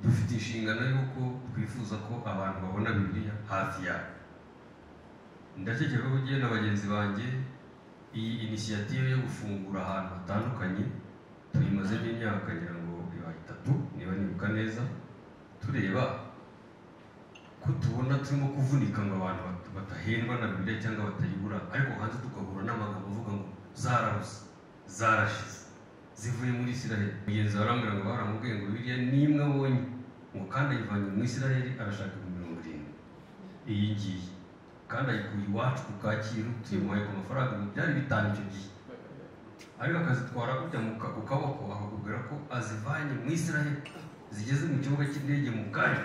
Dufite inshingano y'uko twifuza ko abantu babona Bibiliya hafi yabo. Ndakeka ko ugiye na bagenzi banjye, iyi initiative yo gufungura ahantu hatandukanye tuyimazemo imyaka ngira ngo ibaye 3 niba nibuka neza, tureba ko tubona turimo kuvunika ngo abantu batahendwa na Bibiliya cyangwa batayibura, ariko hanze tugahura n'amagambo avuga ngo zarabuze, zarashize, zivuye muri Isiraheli. Mugenzi wawe arambwira ngo baramubwiye ngo Bibiliya ni imwe abonye, ngo kandi ayivanye mu Isiraheli arashaka 70,000 iyi ngiyi, kandi ayikuye iwacu ku Kacyiru, tuyimuhaye ku mafaranga byari 5 icyo gihe, ariko akazitwara gutya ku kaboko akakubwira ko azivanye mu Isiraheli zigeze mu kibuga cy'indege mu kanya,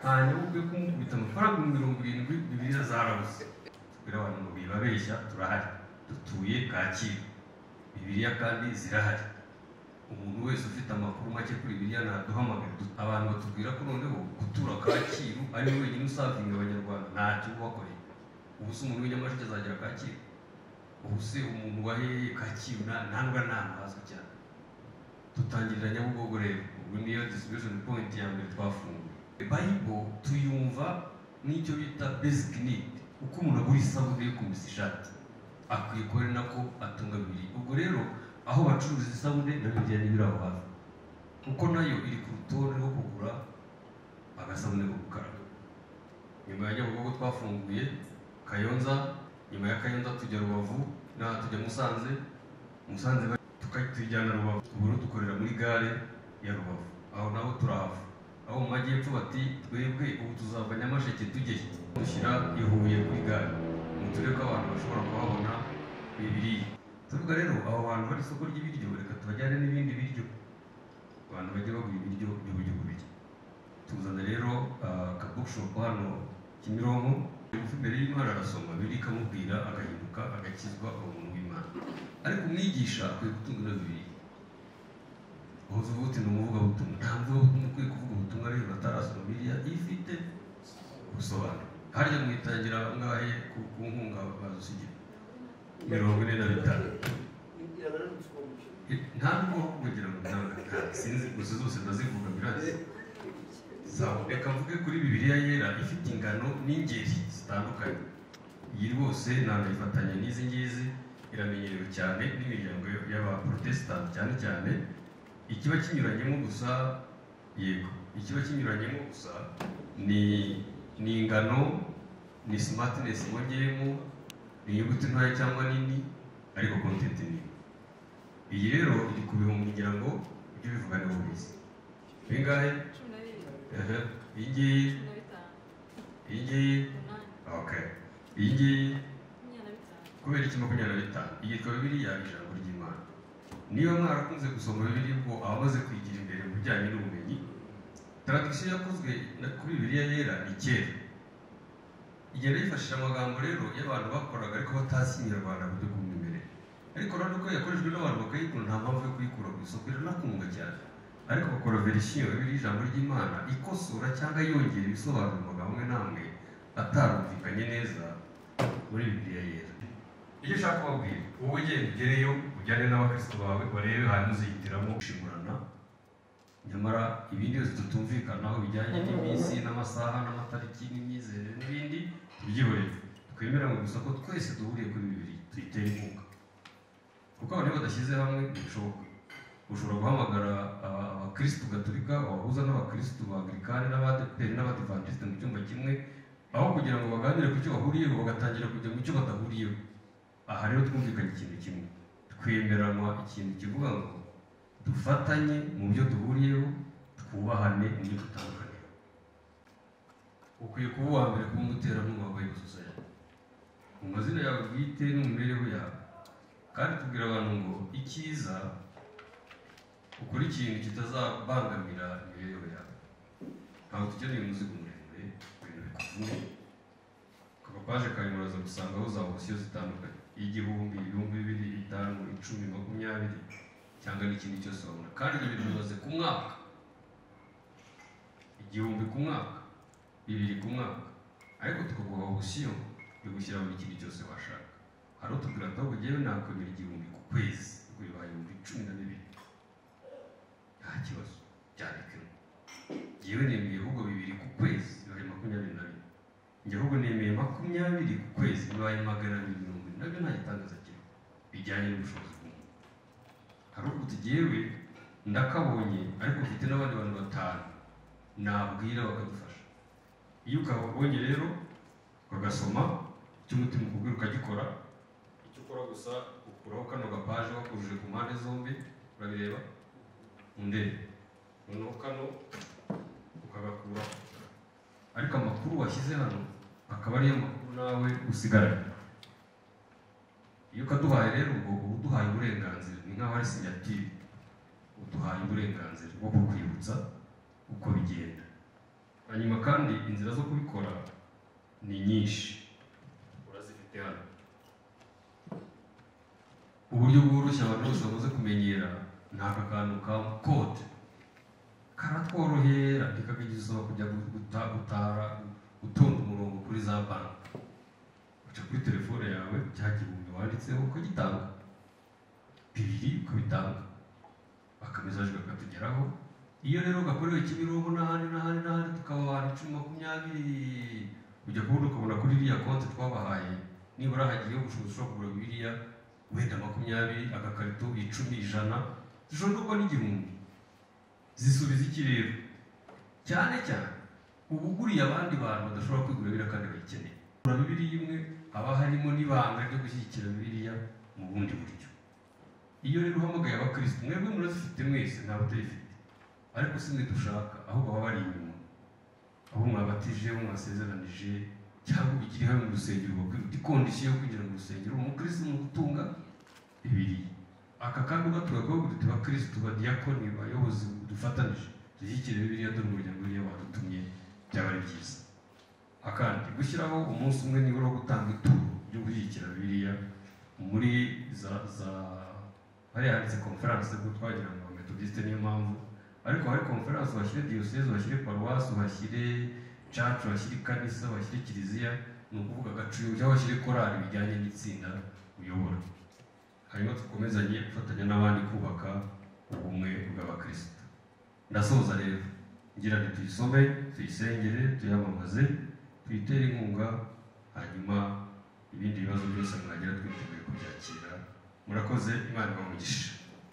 hanyuma ukwiye kumukubita amafaranga 70 Bibiliya zarabuze. Tubwira abantu ngo bibabeshya, turahari, dutuye Kacyiru, Bibiliya kandi zirahari. Umuntu wese ufite amakuru make kuri Bibiliya naduhamagara. Abantu batubwira ko noneho gutura Kacyiru ari we wenyine usavinga Abanyarwanda, ntacyo ubakoreye. Ubu se umuntu w'inyamasheke azagera Kacyiru? Ubu se umuntu waheye Kacyiru ntabwo nta hazwi cyane. Dutangirira Nyabugogo rero, ubwo niyo distribution point ya mbere twafunguye. Bible tuyumva n'icyo bita basic need, uko umuntu agura isabune yo kumesa ishati akwiye kuba ari nako atunga Bibiliya. Ubwo rero aho bacuruza isabune na Bibiliya ntibiri aho hafi, kuko nayo iri ku rutonde rwo kugura agasabune ko gukaraba. Nyuma ya Nyabugogo twafunguye Kayonza, nyuma ya Kayonza tujya Rubavu, na tujya Musanze, Musanze tukajyana Rubavu. Ubu dukorera muri gare ya Rubavu, aho naho turahava. Aho mu majyepfo bati twebwe ubu tuzava Nyamasheke tujye dushyira i Huye kuri gare, mu turere ko abantu bashobora kuhabona Bibiliya. Tuvuga rero abo bantu bari isoko ry'ibiryo, reka tubajyane n'ibindi biryo, abantu bajye bagura ibiryo by'uburyo bubiri. Tuzana rero ka bookshop hano Kimironko, imbere y'Imana arasoma Bibiliya ikamubwira agahinduka agakizwa uwo muntu w'Imana. Ariko umwigisha akwiye gutunga ino Bibiliya. Aho uvuga uti ni umuvugabutumwa, nta muvugabutumwa ukwiye kuvuga ubutumwa rero atarasoma Bibiliya ifite ubusobanuro. Harya mwitangira ngahe ku nkunga bazusigira? 45. Nta nubwo kugira ngo sinzi gusa zose ndazivuga birazi. Sawa, reka mvuge kuri Bibiliya yera ifite ingano n'ingeri zitandukanye. Iyi rwose nanayifatanya n'izi ngizi, iramenyerewe cyane n'imiryango y'abaprotesitanti cyane cyane. Ikiba kinyuranyemo gusa, yego, ikiba kinyuranyemo gusa ni ingano, ni smartness bongeyemo, ni inyuguti ntoya cyangwa nini, ariko content nini. Iyi rero iri ku bihumbi ngira ngo ibyo bivuga ni ubizi. Bingahe? 12. Iyi ngiyi? 15. Iyi ngiyi? Okay. Iyi ngiyi? 25. Kubera iki 25? Iyi yitwa Bibiliya ijambo ry'Imana. Niba mwarakunze gusoma Bibiliya ubwo abamaze kwigira imbere mu bijyanye n'ubumenyi, traduction yakozwe kuri Bibiliya yera ni kera. Igenda yifashisha amagambo rero y'abantu bakoraga ariko batazi Ikinyarwanda mu buryo bw'umwimerere. Ariko rero uko yakoreshejwe n'abantu bakayikunda, nta mpamvu yo kuyikura ku isoko, iranakundwa cyane. Ariko bakora verisiyo Bibiliya ijambo ry'Imana ikosora cyangwa yongera ibisobanuro mu magambo amwe n'amwe atarumvikanye neza muri Bibiliya yera. Iyo ushaka kubabwira, wowe ugenda ugereyo ujyane n'abakristo bawe barebe hanyuma uzihitiramo gushimurana. Nyamara ibindi byose tutumvikanaho bijyanye n'iminsi n'amasaha n'amatariki n'imyizerere n'ibindi tubyihorere. Twemeranywe gusa ko twese duhuriye kuri Bibiliya, tuyitere inkunga. Kuko abantu badashyize hamwe ntibishoboka. Ushobora guhamagara abakristo gatolika wahuza n'abakristo ba Anglikani n'abadeperi n'abadivantisite mu cyumba kimwe, aho kugira ngo baganire ku cyo bahuriyeho bagatangira kujya mu cyo badahuriyeho. Aha rero twumvikanye ikintu kimwe, twemeranywa ikintu kivuga ngo dufatanye mu byo duhuriyeho, twubahane mu byo dutandukaniyeho. Ukwiye kuba uwa mbere kuba umuterankunga wa Bible Society mu mazina yawe bwite no mu mibereho yawe. Kandi tubwira abantu ngo icyiza ukora ikintu kitazabangamira imibereho yawe. Ntabwo tukeneye umuzigo muremure, ibintu bikuvune. Kuva paje kawe muraza gusangaho za opsiyo zitandukanye, 1000, 2000, 5, 10, 20 cyangwa n'ikindi cyose wabona. Kandi ibyo bintu bimaze ku mwaka, 1000 ku mwaka, 2000 ku mwaka, ariko tukaguha opsiyo yo gushyira buri kintu cyose washaka. Hari utubwira ati ahubwo njyewe nakwemera 1000 ku kwezi, ubwo bibaye 12,000, nta kibazo byandikemo. Jyewe nemeye ahubwo 2 ku kwezi bibaye 24. Njye ahubwo nemeye 20 ku kwezi bibaye 240. Nabyo nta gitangaza kirimo bijyanye n'ubushobozi bw'umuntu. Hari ubwo uti jyewe ndakabonye ariko mfite n'abandi bantu 5 nabwira bakadufasha. Iyo ukabonye rero ukagasoma icyo umutima ukubwira ukagikora, icyo ukora gusa ukuraho kano gapaje wakujije ku mpande zombi, urabireba undebe, noneho kano ukagakuraho, ariko amakuru washyize hano akaba ariyo makuru nawe usigaranye. Iyo ukaduhaye rero ubwo uba uduhaye uburenganzira, ni nk'aho ari sinyatire, uduhaye uburenganzira bwo kukwibutsa uko bigenda. Hanyuma kandi inzira zo kubikora ni nyinshi, urazifite hano. Uburyo bworoshye abantu bose bamaze kumenyera ni aka kantu ka kode, karatworohera ntikakagisaba kujya gutara gutonda umurongo kuri za banki. Uca kuri telefone yawe cya 1000 wanditseho ukagitanga, 2 ukabitanga, akamesaje kakatugeraho. Iyo rero gakorewe Kimironko n'ahandi n'ahandi n'ahandi, tukaba abantu 10, 20, ujya kubona ukabona kuri iriya konti twabahaye nibura hagiyeho ubushobozi ushobora kugura Bibiliya wenda 20, agakarito 10, 100, zishobora no kuba n'1000. Zisubiza iki rero? Cyane cyane uba uguriye abandi bantu badashobora kwigura Bibiliya kandi bayikeneye. Kugura Bibiliya imwe haba harimo n'ibanga ryo gushyigikira Bibiliya mu bundi buryo. Iyo rero uhamagaye abakristo, mwebwe murazifite mwese, ntawe utayifite, ariko si mwe dushaka, ahubwo baba bari inyuma, aho mwabatije, aho mwasezeranije, cyangwa ubigire hamwe mu rusengero, ubabwira uti kondisiyo yo kwinjira mu rusengero umukristo ni ugutunga Bibiliya. Aka kandi ugatura kuvuga uti bakristo, badiyakoni, bayobozi dufatanije dushyigikire Bibiliya, dore umuryango Bibiliya wadutumye, byaba ari byiza. Akandi gushyiraho umunsi umwe nibura wo gutanga ituro ryo gushyigikira Bibiliya muri za hariya handitse conference, ubwo twagira ngo Methodiste niyo mpamvu, ariko hari conference bashyire diocese, bashyire paruwasi, bashyire church, bashyire ikanisa, bashyire kiliziya, ni ukuvuga agacuyo, cyangwa bashyire korali bijyanye n'itsinda uyobora. Hanyuma dukomezanye gufatanya n'abandi kubaka ubumwe bw'abakristo. Ndasoza rero ngira nti tuyisome, tuyisengere, tuyamamaze, tuyitere inkunga, hanyuma ibindi bibazo byose mwagira twiteguye kubyakira. Murakoze, Imana ibahe umugisha.